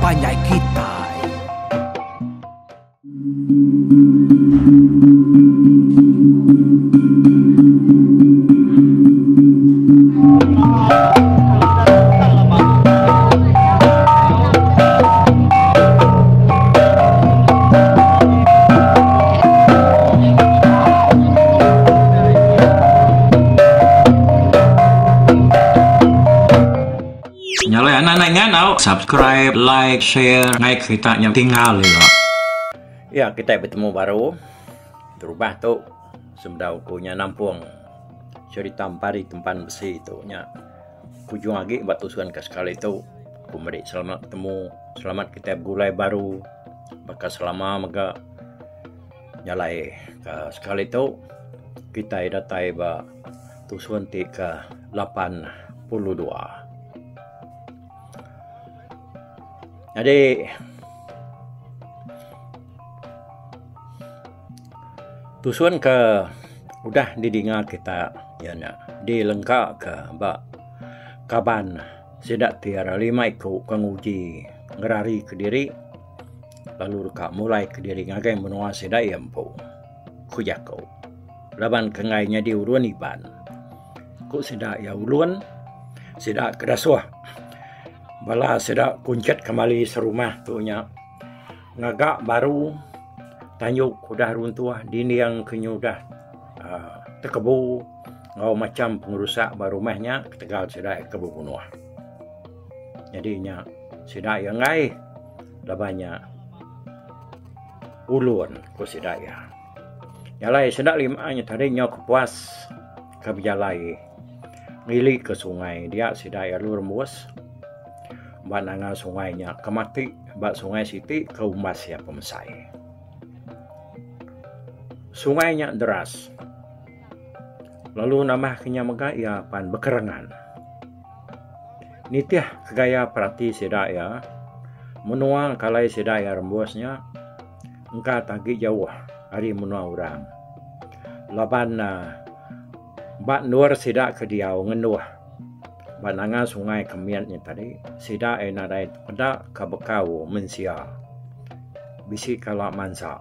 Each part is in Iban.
panjai kitai. Nya alai anak anak ingat au subscribe, like, share ngai kerita nya tinggal ila. Ya kitai betemu baru terubah tu sebedau ku nya nampung cerita empari tempan besi tu nya ujung agi ba tusun ke sekali tu ku meri selamat betemu selamat kitai begulai baru baka selama mega jalai ka sekali tu kitai datai ba tusun ti ke 82. Nyadi tusun ke udah didinga kita iya nya dilengka ke ba kaban sida ti lima iku ke nguji ngerari kediri lalu deka mulai kediri ngagai menua sida iya empu ku jaku laban ke enggai nyadi ulun Iban. Ku sida iya ulun sida ke dasuh bala sida kunchet kemali serumah tu nya ngaga baru tanju ke udah runtuh dinding ke nyudah uhh tekebu enggau macam pengerusak ba rumah nya ketegal sida ke bebunuh. Nyadi nya sida iya enggai laban nya ulun ku sida iya. Jalai sida lima nya tadi nyau kepuas ke bejalai ngili ke sungai dia sida iya lalu rembus ba nanga sungai nya ke mati ba sungai siti ke umbas iya pemesai. Sungai nya deras lalu nambah ke nya mega iya pan bekerengan. Nitih ke gaya perati sida iya menua kalai sida iya rembus nya. Engka agi jauh ari menua orang laban ne ba endur sida ke diau ngenduh ba nanga sungai ke mit nya tadi sida iya nadai peda ka bekau mensia bisi kala mansa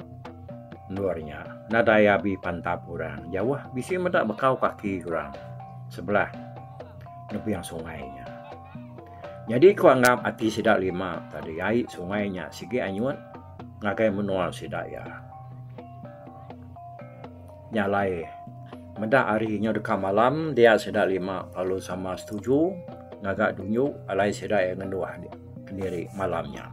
endur nya nadai abi pantap orang jauh bisi meda bekau kaki orang sebelah nebing sungai nya. Nyadi ku anggap ati sida lima tadi ai sungai nya sigi anyut ngagai menua sida iya. Nya alai meda hari nyau deka malam dia sida lima lalu sama setuju ngaga dunju alai sida iya ngenduh kediri malam nya.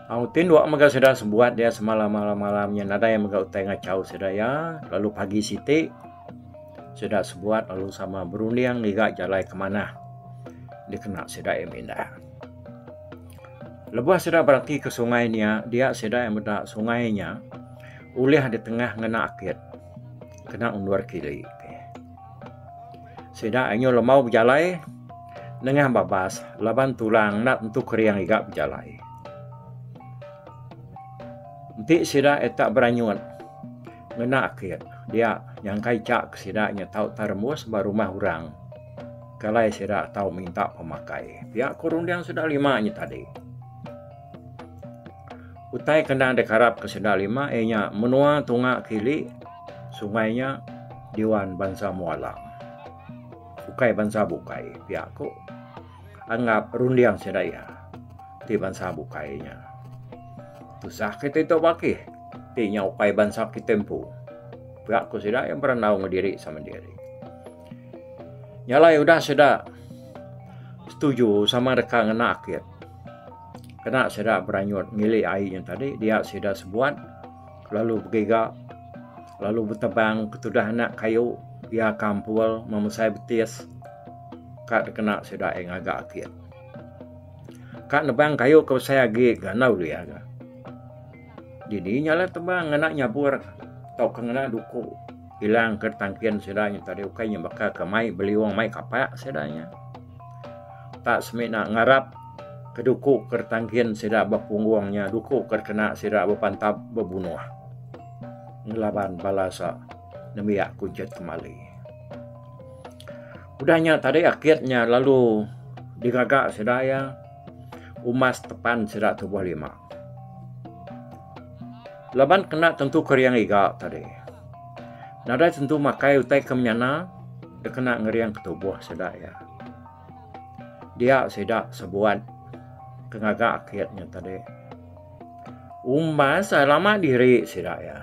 Au tinduk mega sida sebuat dia semalam-malam nya nadai mega utai ngachau sida iya lalu pagi siti sida sebuat lalu sama berunding ngiga jalai ke manah dikena sida iya mindah. Lebuh sida beratika sungai nya, dia sida iya meda sungai nya ulih ditengah ngena akit kena undur kili. Sida anyu lembau bejalai nengah babas laban tulang enda tentu kering iga bejalai. Enti sida iya tak beranyut ngena akit dia nyangka icha ke sida nya tau terembus ba rumah orang. Ke alai sida tau minta pemakai. Pia ku runding sida lima nya tadi. Utai ke endang dikarap ke sida lima iya nya menua tunga kili sungai nya diwan bansa Mualang. Ukai bansa bukai pia ku anggap runding sida iya ti bansa bukai nya. Tusah kitai tu bakih ti nya ukai bansa kitai empu. Pia ku sida iya berandau ngan diri sama diri. Nya alai udah sida setuju sama deka ngena akit. Kena sida beranyut ngili ai nya tadi dia sida sebuat lalu begiga lalu betebang ke tudah anak kayu iya kampul memesai betis ka dikena sida iya ngaga akit. Ka nebang kayu ke besai agi ga enda ulih ga. Dini nya lah tebang ngena nyabur tauka ngena duku ilang ke tangkin sida nya tadi ukai nya baka ke mai beliung mai kapak sida nya. Tak semina ngarap ke duku ke tangkin sida ba punggung nya duku ke kena sida bepantap bebunuh ngelaban bala sa nembiak Kuching Kemali. Udah nya tadi akit nya lalu digaga sida iya. Umbas tepan sida tubuh lima. Laban kena tentu kering iga tadi. Nadai tentu makai utai ke menyana dikena ngering ke tubuh sida iya. Dia sida sebuat ke ngaga akit nya tadi. Umbas lama diri sida iya.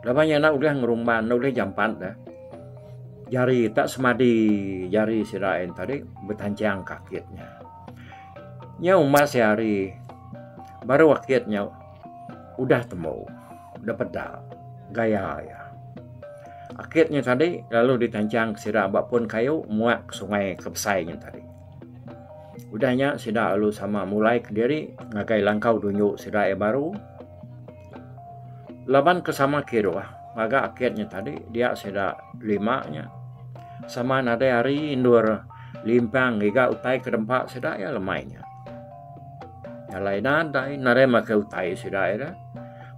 Laban iya enda ulih ngerumban enda ulih jampat ne. Jari tak semadi jari sida iya tadi betanchang ke akit nya. Nya umbas iya hari baru akit nya udah tembu udah peda gaya iya. Akit nya tadi lalu ditanchang sida ba pun kayu muak ke sungai ke besai nya tadi. Udah nya sida lalu sama mulai kediri ngagai langkau dunju sida iya baru. Laban ke sama kiruh ngaga akit nya tadi dia sida lima nya sama nadai hari endur limpang ngiga utai ke dempa sida iya lemai nya. Alai nadai nadai makai utai sida ira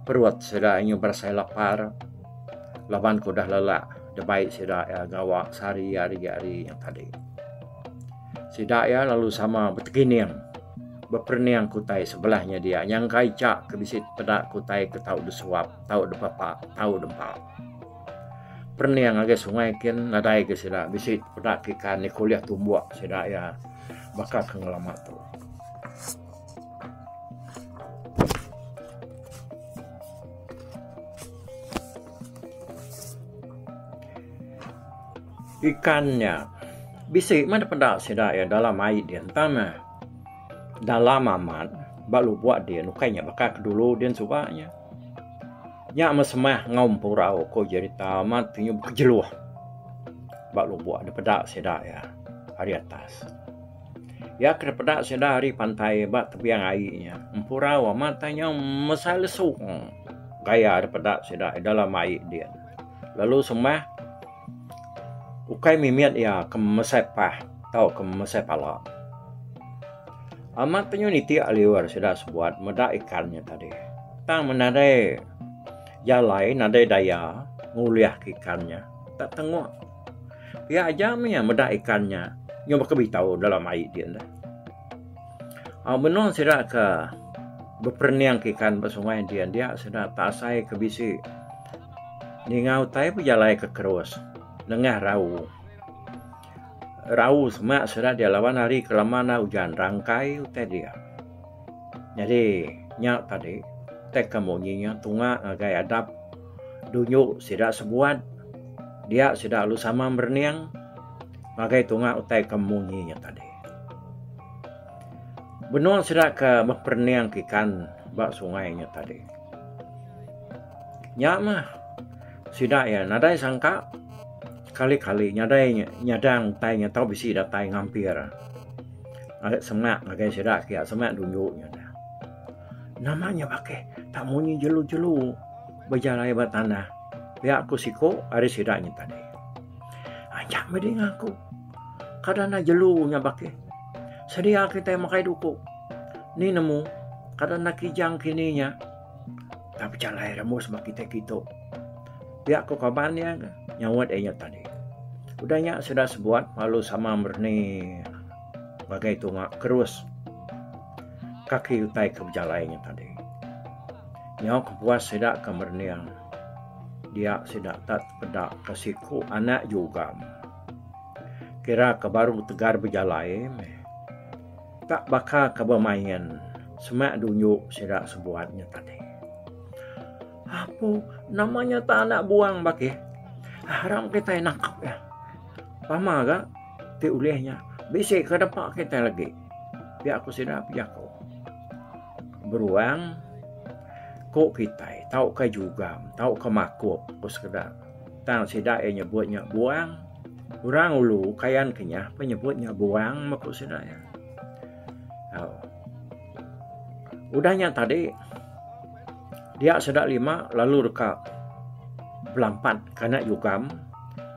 perut sida nyu berasai lapar laban ke udah lelak dibai sida iya gawa sehari hari hari nya tadi. Sida iya lalu sama betegining beperening ke utai sebelah nya dia nyangka icha ke bisi peda ke utai ke tau disuap tau dipepa tau dempa. Perening ngagai sungai kin nadai ke sida bisi peda ke ikan dikulih tumbuk sida iya. Baka ke ngelama tu. Ikan nya bisi meh dipeda sida iya dalam ai din tang meh dalam amat ba lubok din ukai nya baka ke dulu din suba nya. Nya meh semah enggau empurau ko jerita amat ti bekejeluh ba lubok dipeda sida iya ari atas. Iya ke dipeda sida ari pantai ba tebing ai nya empurau amat tai nyau mesai lesung gaya dipeda sida dalam ai din. Lalu semah ukai mimit iya ke mesai pah tauka mesai pala. Amat penyu nitik liur sida sebuat meda ikan nya tadi. Tang meh nadai jalai nadai daya ngulih ke ikan nya. Tak tengok. Pia aja meh iya meda ikan nya nyau baka bitau dalam ai din deh. Au benung sida ke beperening ke ikan ba sungai din dia sida tak asai ke bisi ninga utai bejalai ke kerus nengah rau. Rau semak sida dia laban hari ke lama enda ujan rangkai utai dia. Nyadi nya tadi tai ke munyi nya tunga ngagai adap dunju sida sebuat dia sida lalu sama merening ngagai tunga utai ke munyi nya tadi. Benung sida ke beperening ke ikan ba sungai nya tadi. Nya mah sida iya nadai sangka. Sekali-kali nyadai nyadang utai nya tau bisi datai ngampir semak ngagai sida kiya semak dunju nya dah. Nama nya bakih tak munyi jelu-jelu bejalai ba tanah pia ku siku ari sida nya tadi. Ajak meh dinga aku kada enda jelu nya bakih sedia kitai makai duku ni nemu kada enda kijang kini nya tak bejalai rembus ba kitai kitu. Pia ku kaban iya nyaut iya nya tadi. Udah nya sida sebuat lalu sama mereni ngagai tunga kerus kaki utai ke bejalai nya tadi. Nyau kepuas sida ke merening dia sida tak tepeda ke siku anak jugam. Kira ke baru tegar bejalai meh. Tak baka ke bemain semak dunju sida sebuat nya tadi. Apu, nama nya tak anak buang bakih. Haram kitai nangkap iya. Pama ga ti ulih nya. Bisi ke depa kitai lagi. Pia ku sida bejaku. Beruang ku kitai tauka jugam tauka makup ku sekeda. Tang sida iya nyebut nya buang. Orang ulu kayan kenyah pun nyebut nya buang meh ku sida iya. Au. Udah nya tadi dia sida lima lalu deka belampat ke anak jugam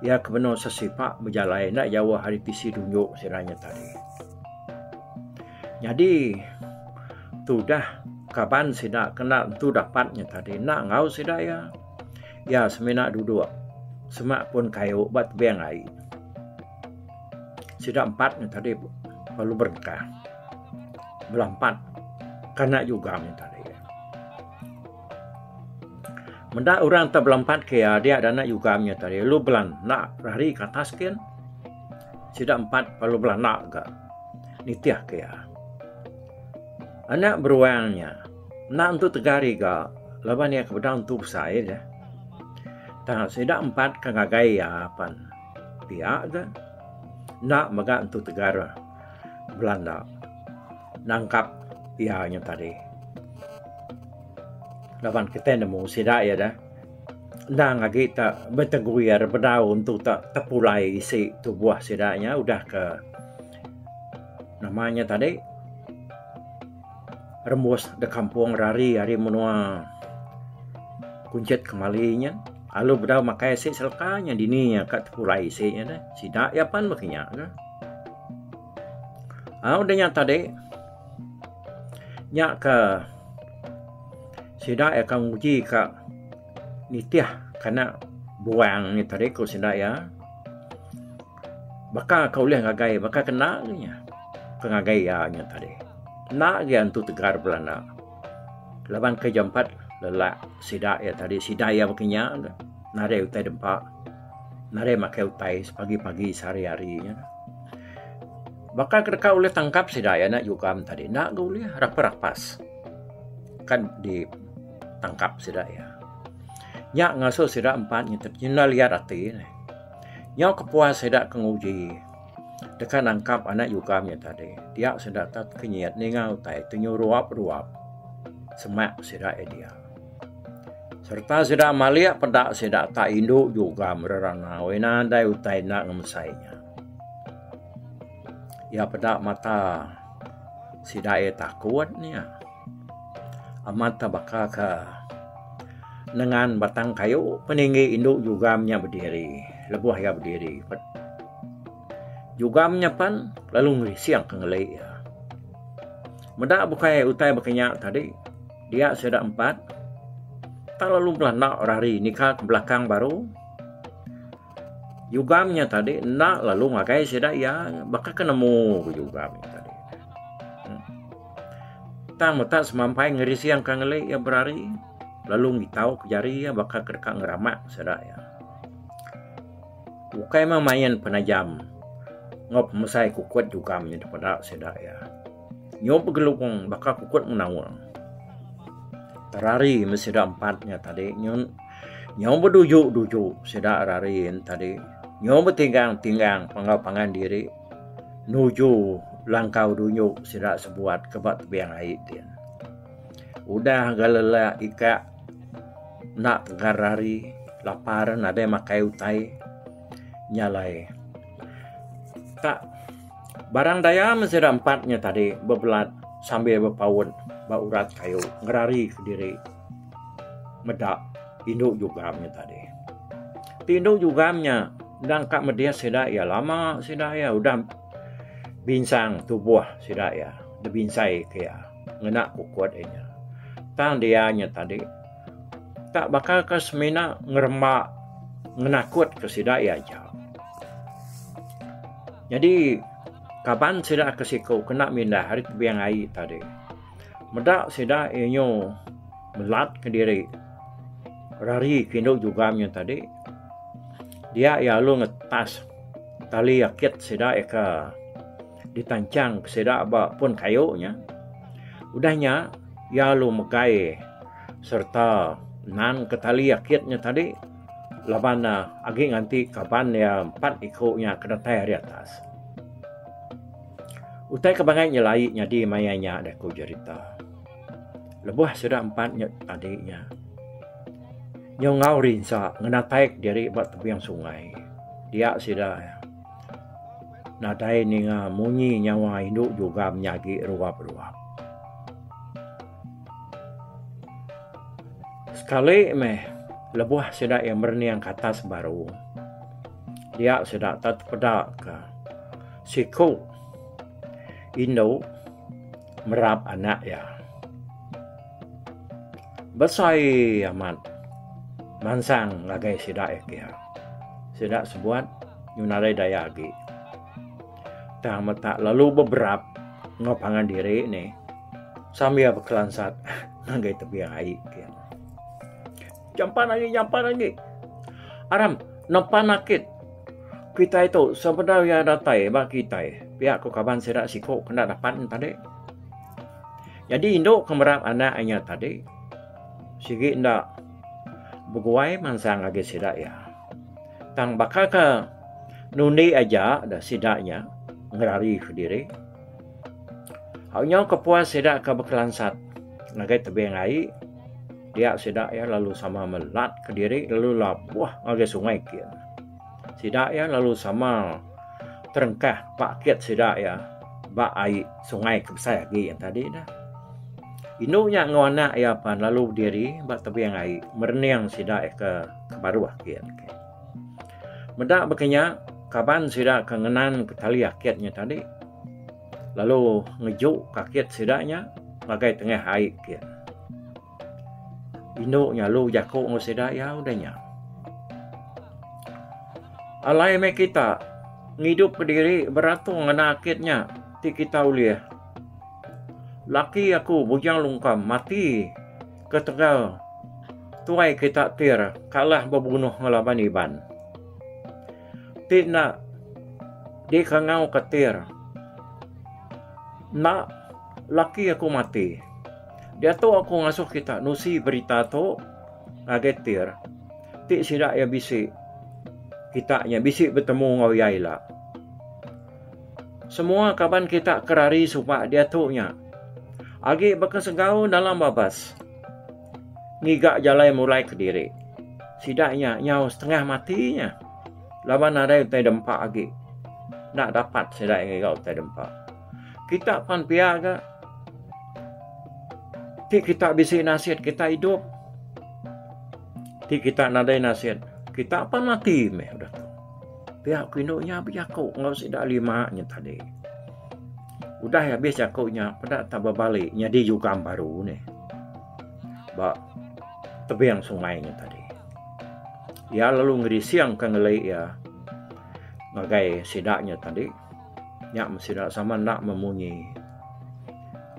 iya ke benung sesipa bejalai enda jauh ari tisi dunju sida nya tadi. Nyadi tudah kaban sida ke enda tentu dapat nya tadi enda enggau sida iya. Iya semina duduk semak pun kayu ba tebing ai. Sida empat nya tadi lalu berengkah. Belampat kana jugam nya tadi. Meda orang te belampat ke iya dia anak jugam nya tadi lalu belanda rari ke atas kin. Sida empat lalu belanda ga nitih ke iya. Anak beruang nya enda entu tegar iga laban iya ke bedau entu besai deh. Tang sida empat ke ngagai iya pan pia ga enda mega entu tegar. Belanda nangkap iya nya tadi. Laban kitai nemu sida iya dah endang agi te beteguir bedau entu te tepulai isi tubuh sida nya udah ke nama nya tadi rembus da kampung rari ari menua Kunchit Kemali nya lalu bedau makai isi seleka nya dini nya ka tepulai isi nya deh sida iya pan baka nya ka. Au udah nya tadi nya ke sida iya ka nguji ka nitih kana buang nya tadi ku sida iya baka ka ulih ngagai baka kena nya ke ngagai iya nya tadi. Enda agi antu tegar belanda laban ke jampat lelak sida iya tadi sida iya baka nya nadai utai dempa. Nadai makai utai sepagi-pagi sehari-hari nya. Baka ke deka ulih tangkap sida iya enda jugam tadi enda ga ulih rapas-rapas kan ditangkap sida iya. Nya ngasuh sida empat nya nyenda liat ati ne. Nyau kepuas sida ke nguji deka nangkap anak jugam nya tadi dia sida tekenyit ninga utai ti nyuruap-ruap semak sida iya dia. Sereta sida malik peda sida tak indu juga mereranau nadai utai enda ngemesai nya. Iya peda mata sida iya takut nya. Amat te baka ke nengan batang kayu peninggi indu jugam nya bediri lebuh iya bediri. Jugam nya pan lalu ngerising ke ngeli iya. Meda bukai utai baka nya tadi. Dia sida empat tang lalu belanda rari nika ke belakang baru. Jugam nya tadi enda lalu ngagai sida iya baka ke nemu ke jugam nya tadi. Tang meta semampai ngerising ka ngeli iya berari lalu ngitau ke jari iya baka ke deka ngeramak sida iya. Ukai meh main penajam enggau pemesai kukut jugam nya dipeda sida iya. Nyau begelung baka kukut menaung. Terari meh sida empat nya tadi nyun nyau beduju-duju sida rari ne tadi nyau betinggang-tinggang enggau pangan diri nuju langkau dunju sida sebuat ke ba tebing ai ti. Udah ga lelak ikak enda tegar rari lapar nadai makai utai nya alai tak. Barang daya meh sida empat nya tadi bebelat sambil bepaut ba urat kayu ngerari kediri meda indu jugam nya tadi. Ti indu jugam nya endang ka medis sida iya lama sida iya udah binsang tubuh sida iya dibinsai ke iya ngena kukut iya nya. Tang dia nya tadi tak baka ke semina ngeremba ngenakut ke sida iya aja. Nyadi kaban sida ke siku kena mindah ari tebing ai tadi. Meda sida inyu melat kediri rari ke indu jugam nya tadi dia iya lalu ngetas tali akit sida iya ke ditanchang sida ba pun kayu nya. Udah nya iya lalu megai sereta nan ke tali akit nya tadi. Laban ne agi nganti kaban iya empat iku nya ke datai ari atas. Utai ke bangai nyelai nyadi maya nya deh ku jerita. Lebuh sida empat nya tadi nya nyau enggau rinsa ngenatai diri ba tebing sungai dia sida nadai ninga munyi nyawa indu jugam nya agi ruap-ruap. Sekali meh lebuh sida iya merening ke atas baru dia sida tak tepeda ka siku indu merap anak iya. Besai amat mansang ngagai sida iya kiya. Sida sebuat nyau nadai daya agi. Tang meta lalu beberap. Enggau pangan diri nih sambil bekelansat ngagai tebing ai kin. Jampan agi jampan agi. Aram nepan akit kitai tu sebedau iya datai ba kitai pia ku kaban sida siku ke enda dapat ne tadi. Nyadi indu ke merap anak inya tadi sigi enda beguai mansang agi sida iya. Tang baka ke nundi aja da sida nya ngerari kediri. Au nyau kepuas sida ke bekelansat ngagai tebing ai dia sida iya lalu sama melat kediri lalu labuh ngagai sungai kin. Sida iya lalu sama terengkah ba akit sida iya ba ai sungai ke besai agi yang tadi dah. Indu nya enggau anak iya pan lalu bediri ba tebing ai merening sida iya ke baruh kin. Meda baka nya kaban sida ke ngenan ke tali akit nya tadi lalu ngeju ke akit sida nya ngagai tengah ai kin. Indu nya lalu bejaku enggau sida iya udah nya. Alai meh kita ngidup kediri beratung ngena akit nya ti kita ulih. Laki aku Bujang Lungkam mati ketegal tuai kita Tir kalah bebunuh ngelaban Iban. Ti enda dikangauka Tir enda laki aku mati. Diatu aku ngasuh kita nusi berita tu ngagai Tir ti sida iya bisi kita nya bisi betemu enggau iya ila. Semua kaban kita ke rari suba diatu nya agi baka segau dalam babas ngiga jalai mulai kediri. Sida nya nyau setengah mati nya laban nadai utai dempa agi. Enda dapat sida ngiga utai dempa. Kita pan pia ga ti kita bisi nasit kita idup. Ti kita nadai nasit kita pan mati meh udah tu. Pia ku indu nya bejaku enggau sida lima nya tadi. Udah abis jaku nya peda tak bebali nyadi jugam baru nih ba tebing sungai nya tadi. Iya lalu ngerising ka ngeli iya ngagai sida nya tadi. Nya meh sida sama enda memunyi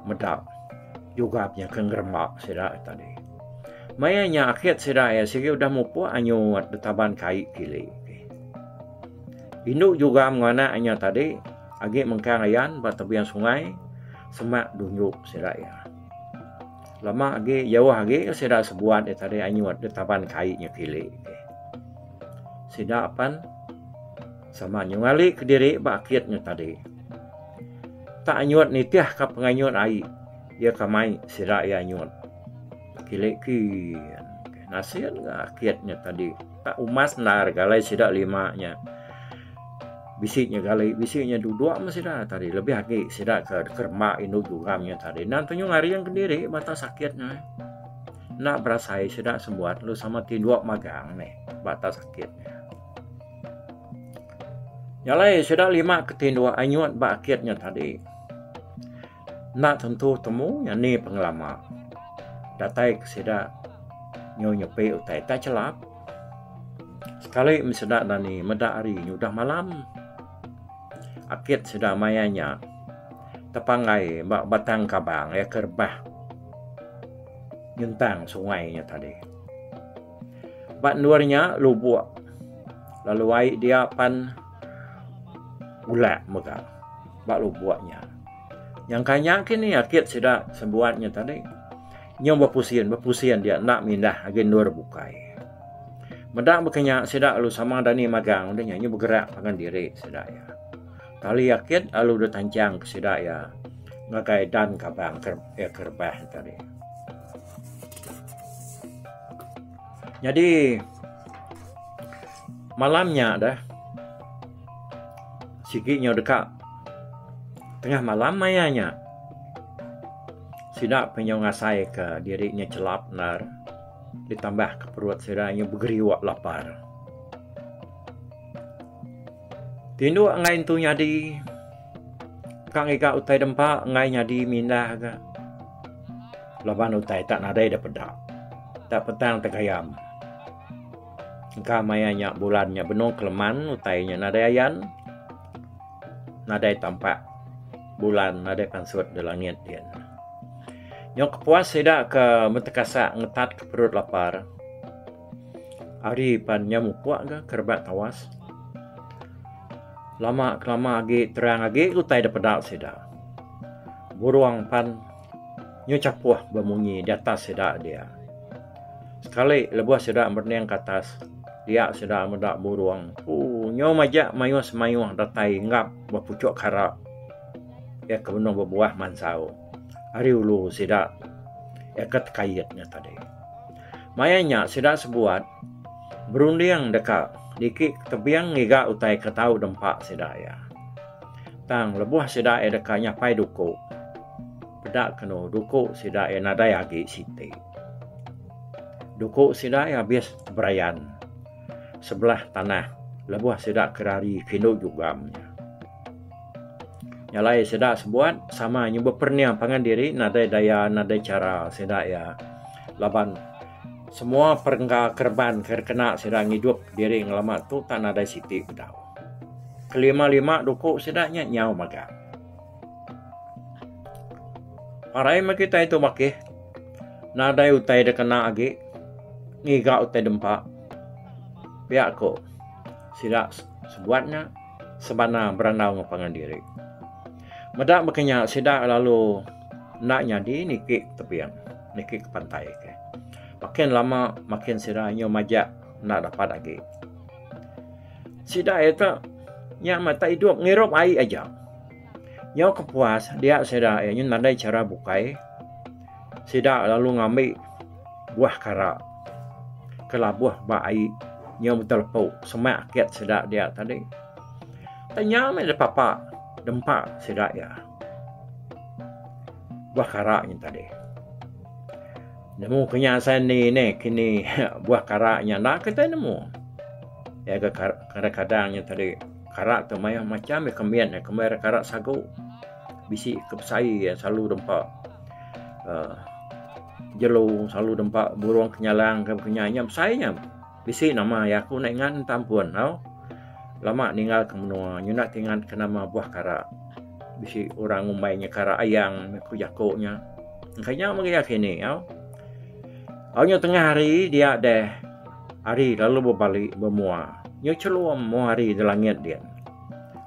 meda jugam nya ke ngeremba sida tadi. Maya nya akit sida iya sigi udah mupuk anyut betaban ke ai kili. Indu juga enggau anak inya tadi agi mengkang ayan ba tebing sungai semak dunju sida iya. Lama agi jauh agi ka sida sebuat iya tadi anyut betaban ke ai nya kili. Sida pan sama nyungali kediri ba akit nya tadi. Tak anyut nitih ka penganyut ai iya ka mai sida iya anyut. Kili kin nasin ga akit nya tadi tak umas endar galai sida lima nya. Bisi nya gali bisi nya duduk meh sida tadi lebih agi sida ke kerema indu jugam nya tadi endang tunjung aring kediri ba atas akit nya. Enda berasai sida sembuat lalu sama tinduk magang meh ba atas akit nya. Nya alai sida lima ke tinduk anyut ba akit nya tadi. Enda tentu temu nya ni pengelama datai ke sida nyu nyepi utai tak chelap. Sekali meh sida dani meda hari nyudah malam. Akit sida maya nya tepanggai ba batang kabang iya ke rebah nyentang sungai nya tadi. Ba endur nya lubok lalu ai dia pan ulak mega. Ba lubok nya. Nyangka nya kini akit sida sebuat nya tadi nyau bepusin bepusin dia enda mindah agi endur bukai. Meda baka nya sida lalu sama dani magang udah nya nyau begerak pangan diri sida iya. Tali akit lalu ditanchang ke sida iya ngagai dan kabang ke rebah tadi. Nyadi malam nya deh sigi nyau deka tengah malam maya nya sida pe nyau ngasai ka diri nya chelap endar ditambah ka perut sida nyau begeriuk lapar. Tinduk enggai entu nyadi ka ngiga utai dempa enggai nyadi mindah ga laban utai tak nadai da peda tak petang tegayam. Engka maya nya bulan nya benung keleman utai nya nadai ayan nadai tampak. Bulan nadai pansut da langit din. Nyau kepuas sida ke betekasak ngetat ke perut lapar. Hari pan nyau mupuk ga ke rebak tawas. Lama kelama agi terang agi utai da peda sida. Burung pan nyau chapuh bemunyi di atas sida dia. Sekali lebuh sida merening ke atas dia sida meda burung ooh nyau majak mayuh semayuh datai enggap ba puchuk kara iya ke benung bebuah mansau ari ulu sida iya ke tekait nya tadi. Maya nya sida sebuat berunding deka niki tebing ngiga utai ke tau dempa sida iya. Tang lebuh sida iya deka nyapai duku peda kenu duku sida iya nadai agi siti. Duku sida iya abis berayan sebelah tanah lebuh sida ke rari kindu jugam nya. Nya alai sida sebuat sama nyebut perening pangan diri nadai daya nadai chara sida iya laban semua perengka kereban ke dikena sida ngidup diri ngelama tu tak nadai siti bedau. Kelima-lima duku sida nya nyau magang. Parai meh kitai tu bakih. Nadai utai da kena agi ngiga utai dempa. Pia ko sida sebuat nya sebana berandau enggau pangan diri. Meda baka nya sida lalu enda nyadi niki tebing niki ke pantai. Makin lama makin sida nyau majak enda dapat agi. Sida iya tu nya meh tak idup ngirup ai aja. Nyau kepuas dia sida iya nyin nadai chara bukai sida lalu ngambi buah kara ke labuh ba ai nyau betelepu semak akit sida dia tadi. Tang nya meh da papa dempa sida iya buah kara nyin tadi. Nemu ke nya asai ni neh kini buah kara nya enda kitai nemu. Iya ga kadang-kadang nya tadi. Kara tu mayuh macam iya kemin iya kembai ira kara sagu bisi ke besai iya selalu dempa uhh jelu selalu dempa burung kenyalang ke baka nya besai nya bisi nama iya aku enda ingat enta ampun tau lama ninggal ke menua nyenda ti ingat ke nama buah kara bisi orang ngumbai nya kara ayang ku jaku nya. Engka nya mega iya kini tau. Au nya tengah hari dia deh. Hari lalu bebali bemua. Nyu chelum mua hari da langit din.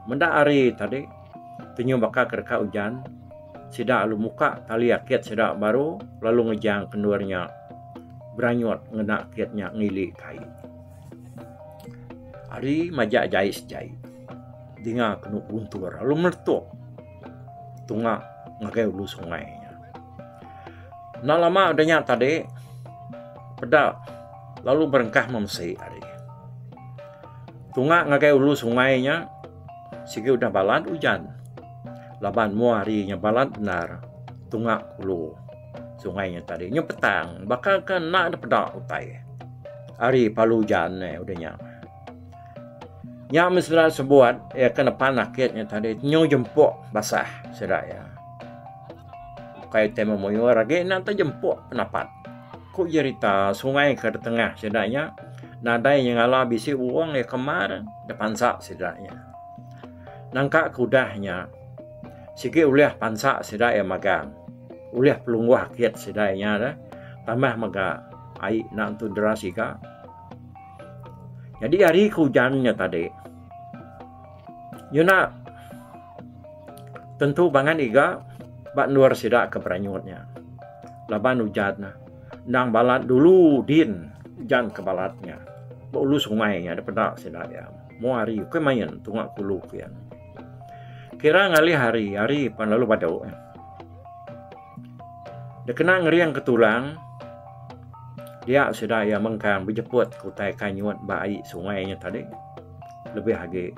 Meda hari tadi tenyu baka ke deka ujan, sida lalu muka tali akit sida baru lalu ngejang ke endur nya beranyut ngena akit nya ngili ke ai. Hari majak jai sejai dinga kenu guntur lalu meletup tunga ngagai ulu sungai nya. Enda lama udah nya tadi peda lalu berengkah memesi ari. Tunga ngagai ulu sungai nya sigi udah balat ujan laban mua hari nya balat bendar tunga ulu sungai nya tadi. Nya petang baka ke enda dep peda utai ari palu ujan ne udah nya. Nya meh sida sebuat iya ke nepan akit nya tadi nyu jempuk basah sida iya. Ukai tai memuyur agi enda tau jempuk penapat. Ku jerita sungai ke ditengah sida nya nadai nyengala bisi wong iya ke mar da pansa sida nya. Nangka ke udah nya sigi ulih pansa sida iya magang ulih pelungguh akit sida nya deh tambah mega ai enda entu deras iga. Nyadi hari ke ujan nya tadi nyuna tentu bangan iga ba endur sida ke beranyut nya laban ujan ne endang balat dulu din ujan ke balat nya ba ulu sungai nya da peda sida iya mua hari ukai main tunga ke ulu kian. Kira ngalih hari, hari pan lalu badu. Dikena ngering ke tulang dia sida iya mengkang bejeput ke utai ke anyut ba ai sungai nya tadi lebih agi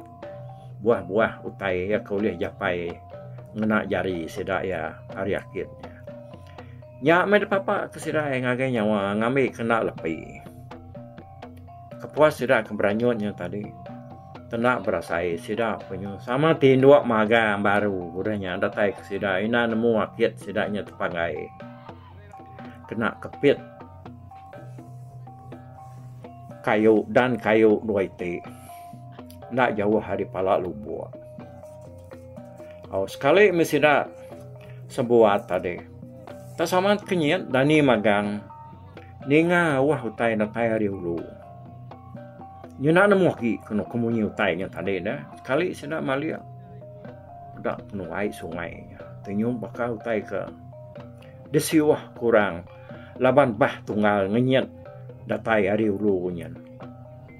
buah-buah utai iya ke ulih japai ngena jari sida iya ari akit nya. Nya meh dipapa ke sida iya ngagai nyawa ngambi ke enda lepi. Kepuas sida ke beranyut nya tadi tenda berasai sida penyu sama tinduk magang baru udah nya datai ke sida ina nemu akit sida nya tepanggai kena kepit kayu dan kayu dua iti enda jauh ari pala lubok. Au sekali meh sida sebuat tadi. Tak sama kenyit dani magang ninga auh utai datai ari ulu. Nyuna nemu agi kenu ke munyi utai nya tadi deh. Sekali sida malik peda kenu ai sungai nya tenyum baka utai ke disiuh ke orang laban bah tunggal ngenyit datai ari ulu nyin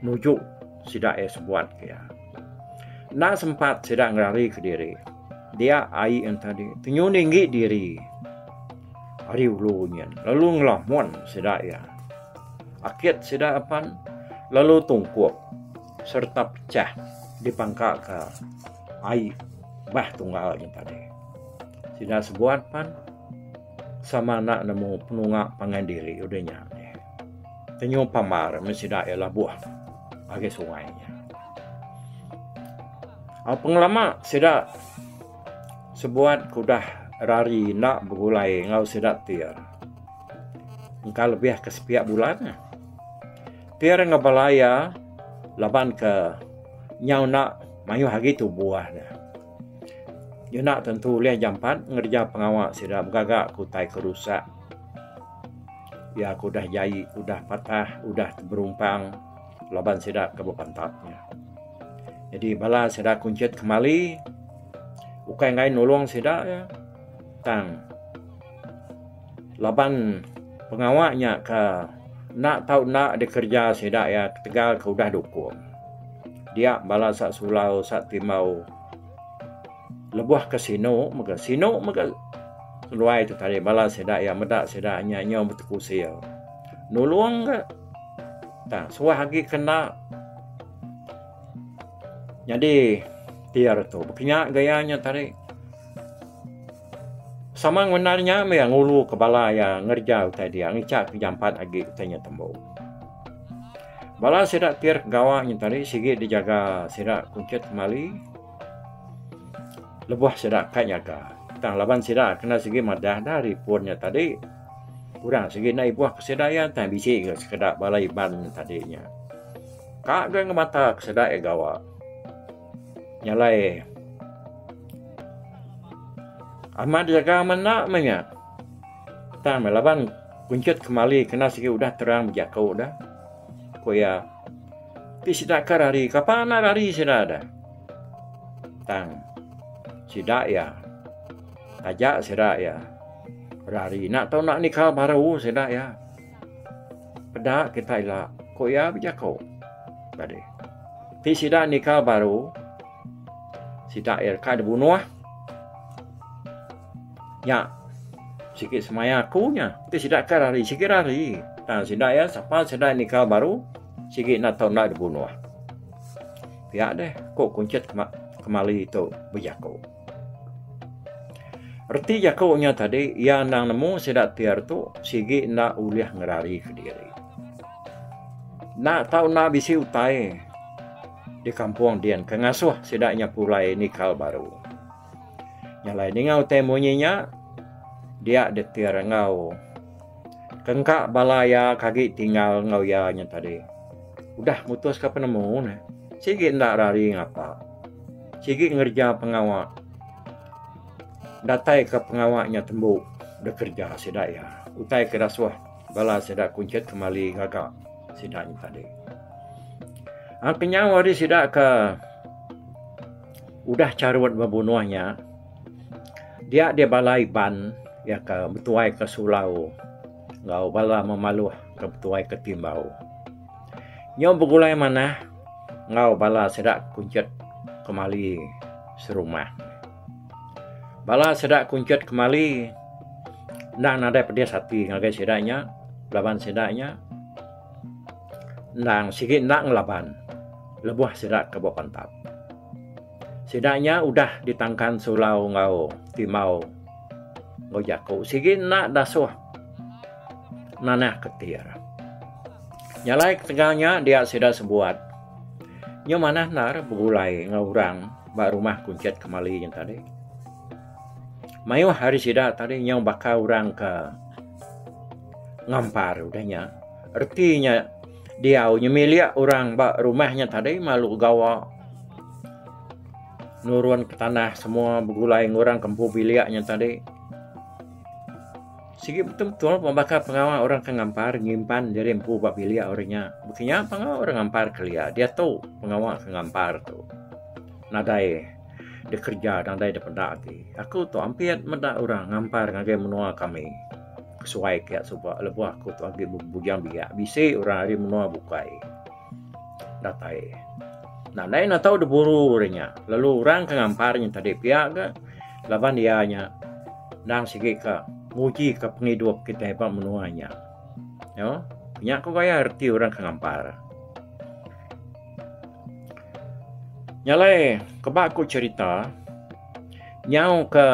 nuju sida iya sebuat ke iya. Enda sempat sida ngerari kediri dia ai en tadi tenyu ninggi diri ari ulu nyin lalu ngelamun sida iya. Akit sida apan lalu tungkup sereta pecah dipangka ka ai bah tunggal nyin tadi. Sida sebuat pan sama enda nemu penunga pangan diri udah nya. Tenyu pamar meh sida iya labuh agi sungai nya. Au pengelama sida sebuat ke udah rari enda begulai enggau sida tir. Engka lebih ke sepiak bulan. Tir enggau bala iya laban ke nyau enda mayuh agi tubuh ne. Nya tentu ulih jampat ngereja pengawa sida begaga ke utai ke rusak. Iya ke udah jai, udah patah, udah teberumpang laban sida ke bepantap nya. Jadi bala sida kunchit kemali ukai enggai nulung sida iya tang laban pengawa nya ke enda tau enda dikereja sida iya ketegal ke udah dukung. Dia bala sa sulau sa timbau. Lebuh ke sinu mega sinu mega seduai tu tadi bala sida iya meda sida nya nyau betekusil. Nulung ga tang suah agi kena nyadi tir tu baka nya gaya nya tadi. Sama nguna nya meh ngulu ke bala iya ngereja utai dia ngicha ke jampat agi utai nya tembu. Bala sida tir gawa nya tadi sigi dijaga sida kunchit kemali. Lebuh sida ka nyaga tang laban sida kena sigi madah da ari pun nya tadi orang sigi enda ibuh ke sida iya tang bisi ga sekeda bala iban nya tadi nya. Ka ga ngemata ke sida iya gawa. Nya alai amat jaga menda meh nya tang meh laban kunchit kemali kena sigi udah terang bejaku da ku iya. Ti sida ka rari kapa anak rari sida da. Tang sida iya taja sida iya rari enda tau enda nikal baru sida iya. Peda kita ila ku iya bejaku tadi. Ti sida nikal baru sida iya deka dibunuh nya sigi semaya aku nya. Ti sida ka rari sigi rari tang sida iya sapa sida nikal baru. Sigi enda tau enda dibunuh. Pia deh ku Kunchit Kemali tu bejaku. Reti jaku nya tadi iya endang nemu sida tir tu sigi enda ulih ngerari kediri. Enda tau enda bisi utai di kampung din ke ngasuh sida nya pulai nikal baru. Nya alai ninga utai munyi nya dia ditir enggau Kengka bala iya ke agi tinggal enggau iya nya tadi udah mutuska penemu ne sigi enda rari ngapa. Sigi ngereja pengawa datai ka pengawa nya tembu dikereja sida iya. Utai ke dasuh bala sida kunchit kemali ngaga sida nya tadi. Ang kenyau ari sida ke udah charut bebunuh nya dia deh bala Iban iya ke betuai ke Sulau enggau bala Memaluh ke betuai ke Timbau. Nyau begulai manah enggau bala sida Kunchit Kemali serumah. Bala sida Kunchit Kemali enda nadai pedis ati ngagai sida nya laban sida nya endang sigi enda ngelaban lebuh sida ke bepantap. Sida nya udah ditangkan Sulau enggau Timau enggau jaku sigi enda dasuh nanah ketir. Nya alai ketegal nya dia sida sebuat nyu manah endar begulai enggau orang ba rumah Kunchit Kemali nya tadi. Mayuh ari sida tadi nyau baka orang ke ngampar udah nya. Reti nya diau nyemilik orang ba rumah nya tadi malu gawa. Nurun ke tanah semua begulai enggau orang ke empu bilik nya tadi. Sigi betul-betul pun baka pengawa orang ke ngampar nyimpan diri empu ba bilik orang nya. Baka nya pengawa orang ngampar kelia. Diatu pengawa ke ngampar tu nadai dikereja nadai dipeda agi. Aku tu ampit meda orang ngampar ngagai menua kami kesuai kiya suba lebuh aku tu agi bujang biak bisi orang ari menua bukai datai. Nadai ne tau diburu orang nya lalu orang ke ngampar nya tadi pia ga laban iya nya. Endang sigi ka nguji ka pengidup kitai ba menua nya. Yo, nya ku gaya reti orang ke ngampar. Nya alai keba ku cherita nyau ke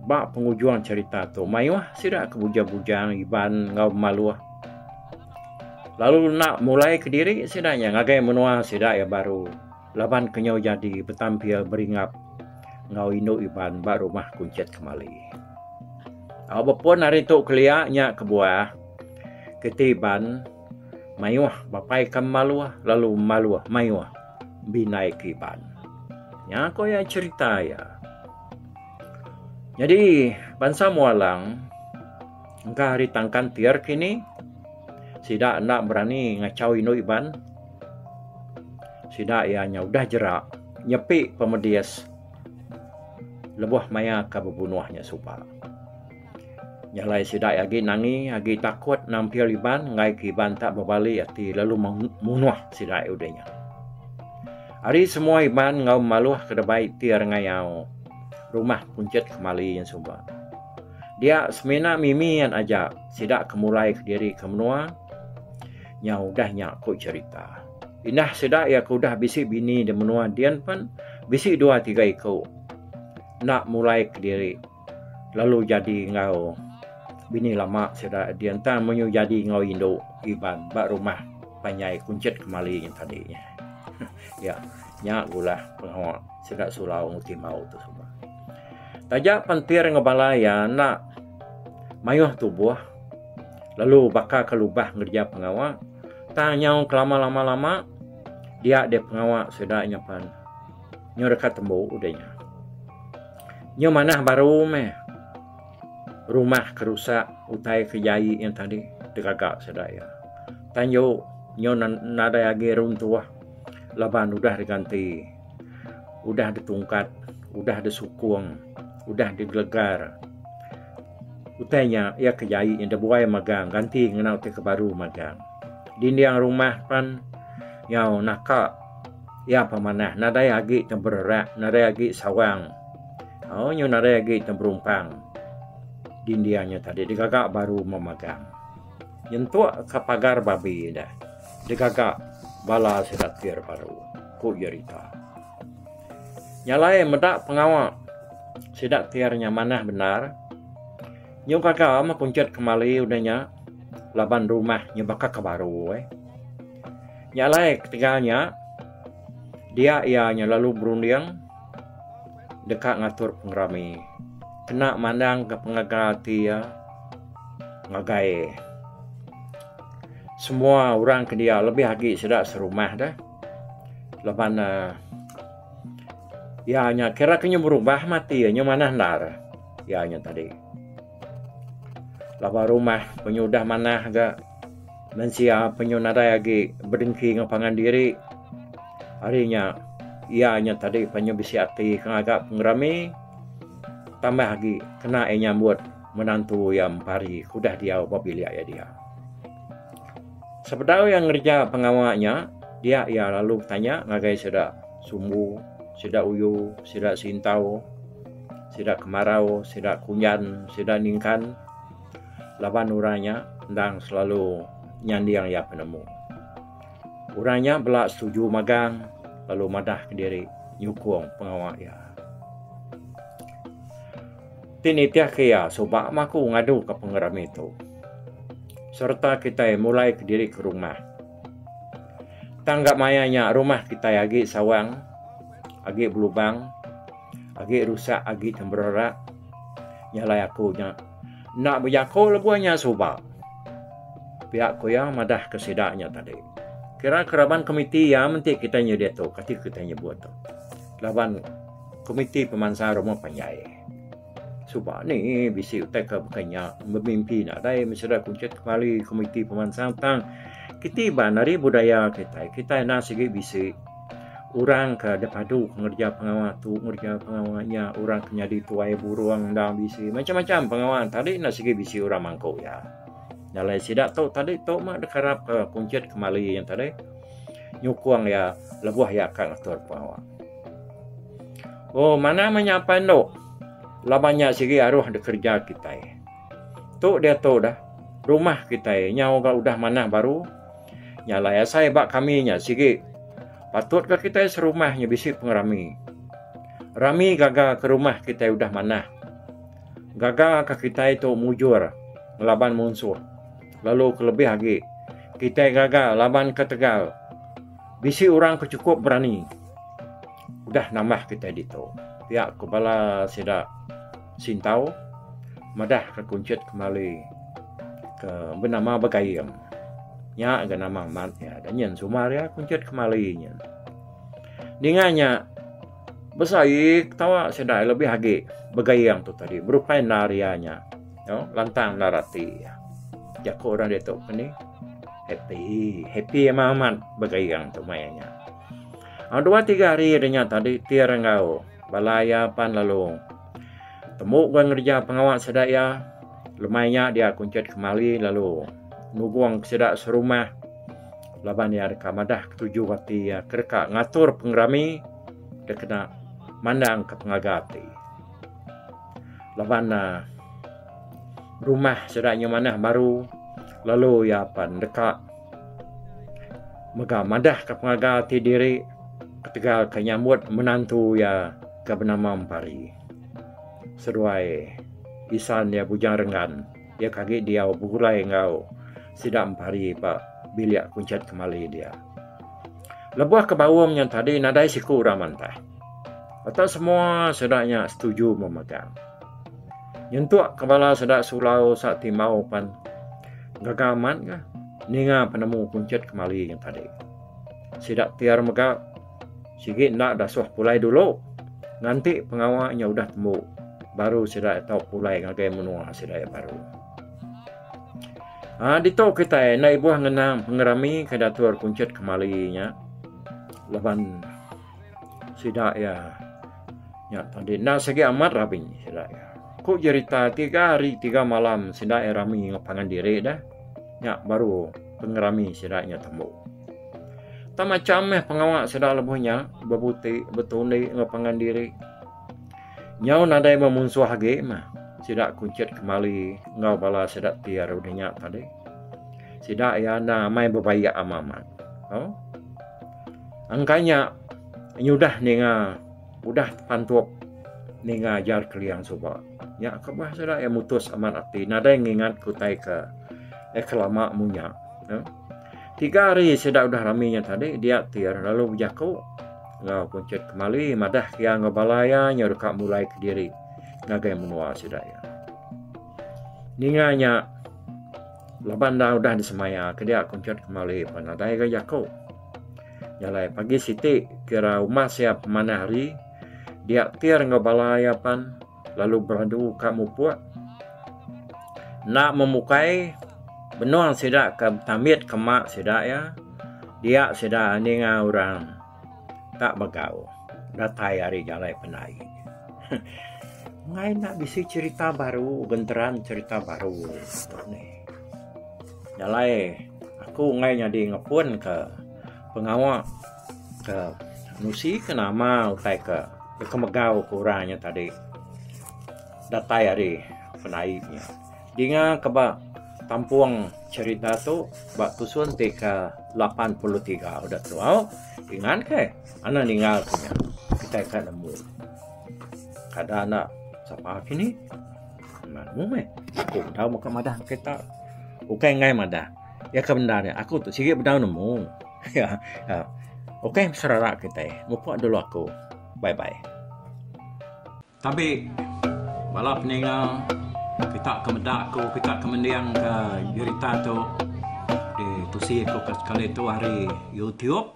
ba pengujung cherita tu mayuh sida ke bujang-bujang Iban enggau Maluh lalu enda mulai kediri sida nya ngagai menua sida iya baru. Laban ke nyau jadi betampil beringap enggau indu Iban ba rumah Kunchit Kemali. Au bepun ari tu kelia nya kebuah kiti Iban mayuh bapai ke maluh lalu maluh mayuh bindai ke Iban. Nya ko iya cherita iya. Nyadi bansa Mualang engka ari tangkan tir kini sida enda berani ngachau indu Iban. Sida iya nya udah jera nyepi pemedis lebuh maya ke bebunuh nya suba. Nya alai sida iya agi nangi agi takut nampil Iban enggai ke Iban tak bebali ati lalu munuh sida iya udah nya. Ari semua Iban enggau Maluh ke debai ti ngayau rumah Kunchit Kemali nya suba. Dia semina mimit aja sida ke mulai kediri ke menua. Nya udah nya ku cherita. Indah sida iya ke udah bisi bini di menua din pen bisi dua tiga iku enda mulai kediri lalu jadi enggau bini lama sida din tang menyu jadi enggau indu Iban ba rumah panjai Kunchit Kemali nya tadi. Ya nya gulah pengawa sida Sulau enggau Timbau tu suba. Taja pen tir enggau bala iya enda mayuh tubuh. Lalu baka ke lubah ngereja pengawa, tang nyau kelama lama lama dia deh pengawa sida nya pan nyau deka tembu udah nya. Nyau manah baru meh rumah ke rusak utai ke jai nya tadi digaga sida iya. Tanju nyau nadai agi runtuh laban udah diganti, udah ditungkat, udah disukung, udah digelegar. Utai nya iya ke jai nya dibuai magang ganti ngena utai ke baru magang. Dinding rumah pan nyau naka iya pemanah nadai agi te bererak nadai agi sawang au nyu nadai agi te berumpang dinding nya tadi digaga baru memagang. Nyentuk ka pagar babi deh digaga bala sida tir baru, ku Jerita. Nya alai meda pengawa sida tir nya manah bendar. Nyu gaga meh Kunchit Kemali udah nya laban rumah nya baka ke baru eh. Nya alai ketegal nya dia iya nya lalu berunding deka ngatur pengerami kena mandangka pengaga ati iya ngagai semua orang ke dia lebih agi sida serumah deh. Laban ne iya nya kira ke nyu berubah mati iya nyu manah endar iya nya tadi. Laban rumah penyu udah manah ga mensia penyu nadai agi bedengki enggau pangan diri. Ari nya iya nya tadi penyu bisi ati ke ngaga pengerami tambah agi kena iya nyambut menantu iya empari ke udah diau ba bilik iya dia. Sebedau iya ngereja pengawa nya, dia iya lalu betanya ngagai sida Sumbu, sida Uyu, sida Sintau, sida Kemarau, sida Kunjan, sida Ningkan laban orang nya endang selalu nyanding iya penemu. Orang nya bela setuju magang lalu madah kediri nyukung pengawa iya. Ti nitihka iya suba mah aku ngaduka pengerami tu sereta kitai mulai kediri ke rumah. Tang ga maya nya rumah kitai agi sawang, agi belubang, agi rusak agi tembererak. Nya alai aku nya enda bejaku lebuh nya suba. Pia ku iya madah ke sida nya tadi. Kira ke raban komiti iya menti kitai nyadi tu kati kitai nyebut tu. Laban. Komiti Pemansang Rumah Panjai. Suba ni bisi utai ke baka nya bemimpi nadai meseda kunchit kemali Komiti Pemansang tang kiti ba ari budaya kitai, kitai enda sigi bisi orang ke dipadu ngereja pengawa tu ngereja pengawa nya orang ke nyadi tuai burung enda bisi macam-macam pengawa tadi enda sigi bisi orang mangku iya. Jalai sida tu tadi tu mah dikarap ke kunchit kemali nya tadi nyukung iya lebuh iya ka ngatur pengawa. Oh manah meh nya apai endo laban nya sigi aruh dikereja kitai. Tu diatu dah rumah kitai nyau ga udah manah baru nya alai asai ba kami nya sigi patut ga kitai serumah nya bisi pengerami. Rami gaga ke rumah kitai udah manah. Gaga ka kitai tu mujur ngelaban munsuh lalu kelebih agi kitai gaga laban ketegal bisi orang ke chukup berani udah nambah kitai ditu. Pia ku bala sida Sintau madah ka Kunchit Kemali ke benama Begaing. Nya ga nama amat iya da nyin sumar iya Kunchit Kemali nyin. Ninga nya Besai ketawa sida lebih agi begaing tu tadi berupai endar iya nya lantang endar ati iya. Jaku orang ditu ke ni happy, happy amat amat begaing tu maya nya. Dua tiga hari da nya tadi tir enggau bala iya pan lalu tembu ga ngereja pengawa sida iya lemai nya dia kunchit kemali lalu nugong sida serumah. Laban iya deka madah ketuju ati iya ke deka ngatur pengerami dikena mandangka pengaga ati. Laban ne rumah sida nya manah baru lalu iya pan deka mega madahka pengaga ati diri ketegal ke nyambut menantu iya ke benama Empari. Seduai isan iya Bujang Renggan. Iya ke agi diau begulai enggau sida empari ba bilik Kunchat Kemali dia. Lebuh ke baum nya tadi nadai siku orang mantah. Ata semua sida nya setuju memegang. Nyentuk ke bala sida Sulau sa Timbau pan gaga amat ga ninga penemu Kunchat Kemali nya tadi. Sida Tiar mega sigi enda dasuh pulai dulu nganti pengawa nya udah tembu. Baru sida tau pulai ngagai menua sida iya baru. Aa ditu kitai enda ibuh ngenang pengerami ke diatur Kunchit Kemali nya laban sida iya nya tadi enda sigi amat rami sida iya. Ku jerita tiga hari tiga malam sida iya rami enggau pangan diri deh nya baru pengerami sida nya tembu. Tang macham meh pengawa sida lebuh nya bebuti betundi enggau pangan diri. Nyau nadai bemunsuh agi mah sida Kunchit Kemali enggau bala sida Tir udah nya tadi. Sida iya enda amai bebaik amat amat. Au. Engka nya nyudah ninga udah tepantup ninga ajar Keling suba. Nya kebuah sida iya mutus amat ati nadai ngingat ke utai ke eh lama munya. Tiga hari sida udah rami nya tadi dia Tir lalu bejaku enggau Kunchit Kemali madah ke iya enggau bala iya nyau deka mulai kediri ngagai menua sida iya. Ninga nya laban enda udah disemaya ke dia Kunchit Kemali pan nadai ga jaku. Nya alai pagi siti kira umas iya pemanah hari dia Tir enggau bala iya pan lalu beradu ka mupuk enda memukai benung sida ke betambit ke ma sida iya dia sida ninga orang tak begau datai ari jalai pendai. Enggai enda bisi cherita baru genteran cherita baru tu nih. Jalai aku enggai nyadi ngepun ke pengawa ke nusi ke nama utai ke deka megau ke orang nya tadi datai ari penai nya. Dinga ke ba tampung cherita tu ba tusun ti ke 83 udah tu au. Ingat ke anang ninggal ke nya kitai ka nemu. Kada enda sapa kini nemu meh aku bedau meka madah kita. Ukai enggai madah. Iya ke bendar nya aku tu sigi bedau nemu. Ukai serara kitai mupuk dulu aku. Bye bye. Tabi bala peninga kita ke meda aku kita ke mending ke jerita tu di tusi aku ke sekali tu ari YouTube.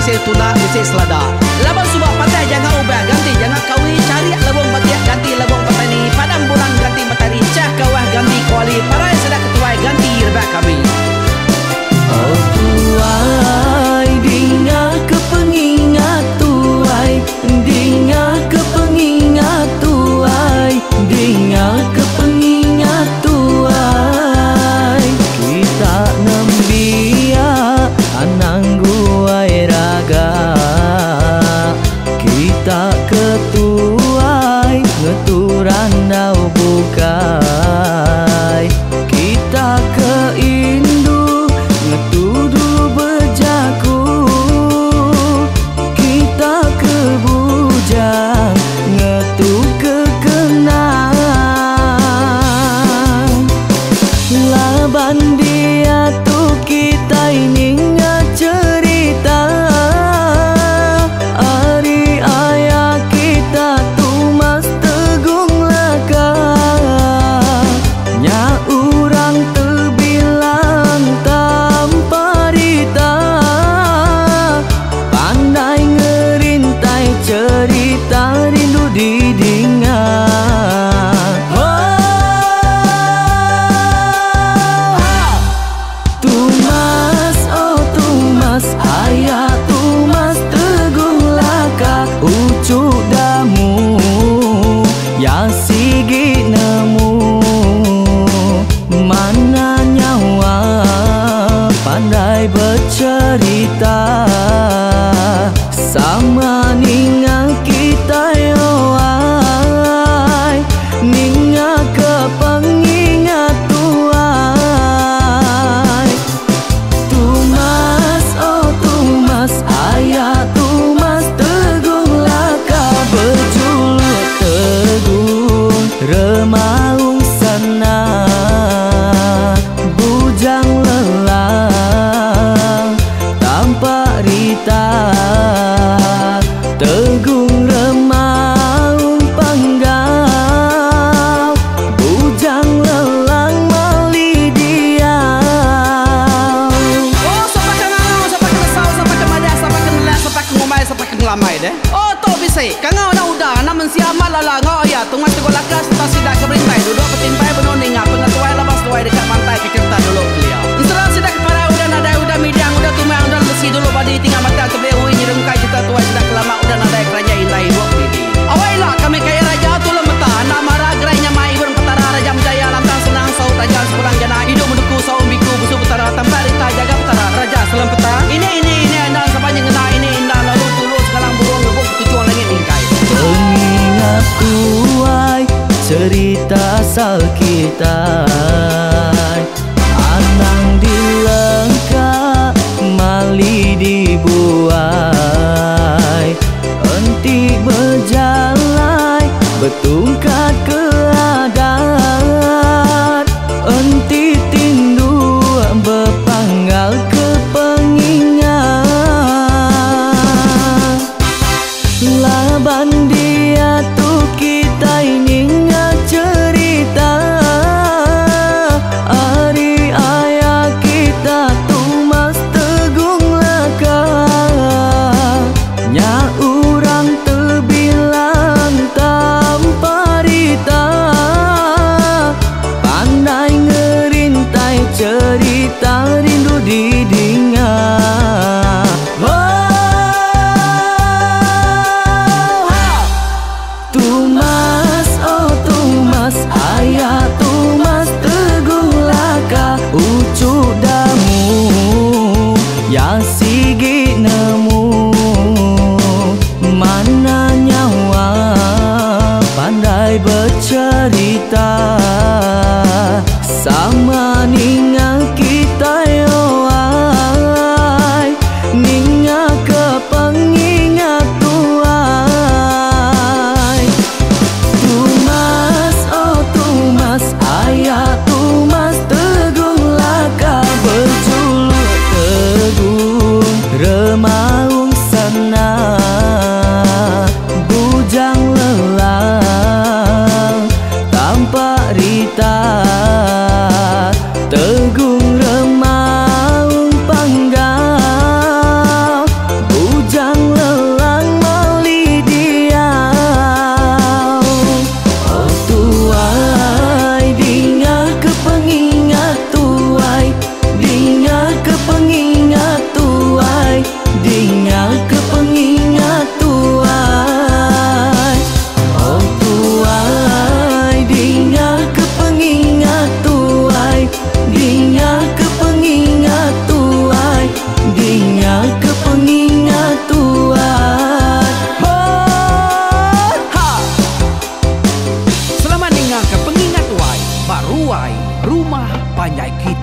bisi tunda bisi selada. Laban suba patah janga ubah ganti janga kawi charik lebong batik ganti lebong petani padam bulan ganti matari chah kawah ganti kuali parai sida ketuai ganti rebak kami. Oh tuai dinga ke pengingat tuai dinga ke pengingat tuai dinga ke pengingat tuai kita nembiak anang guai raga kita ketuai ngetu randau bukai kita ke indu ngetu dulu bejaku kita ke bujang ngetu ke kenang laban diatu kitai ninga cerita ari aya kita Tumas Tegung Laka nya urang tebilang tanpa rita pandai ngerintai cerita rindu didinga. Tumas, oh Tumas, ayah Tumas Tegung Laka ucu damu ya sigi nemu mana nyawa pandai bercerita sama ninga kita yoai ninga ke pengingat tuai. Tumas, oh Tumas, ayah Tumas Tegung Laka berjuluk Tegung Remaung sana bujang lelang tanpa rita Tegung Remaung Panggau bujang lelang mali diau. Oh sapa ke ngangau sapa ke nesau sapa ke madah sapa ke nelah sapa ke ngumbai sapa ke ngelamai deh. Oh tu bisi kangau enda udah anak mensia amat lala enggau iya Tumas Tegung Laka sereta sida ke berintai duduk betimpai benung ninga pengetuai laban seduai deka mantai ke kereta dulu kelia. Ensera sida ke parai udah nadai udah midang udah tumang udah lesi dulu badi tinggal matang tebeli ui nyerungkai cerita tuai sida ke lama udah nadai keraja indai ibuk didi. Awai ila kami kaya raja tulung meta anak mara gerai nyamai ibun petara raja menjaya lantang senang saut raja sepulang jana idup menuku saum biku busu petara tampak rita jaga petara raja selempeta ini ini ini endang sapa nyengena ini indah lalu tulu sengalang burung ngebuk ketuchung langit mingkai. Pengingat tuai cerita asal kitai anang dilengka mali dibuai enti bejalai betungkat ke adat enti tindu bepanggal ke pengingat laban diatu kitai ninga cerita ari aya kita Tumas Tegung Laka nya urang tebilang tanpa rita pandai ngerintai cerita rindu didinga. Oh, Tumas, oh Tumas, ayah Tumas Tegung Laka ucu damu ya sigi nemu mana nyawa pandai bercerita sama ninga kita yoai ninga ke pengingat tuai. Tumas, oh Tumas, ayah Tumas Tegung Laka berjuluk Tegung Remaung sana bujang lelang tanpa rita. Rumah panjai kita.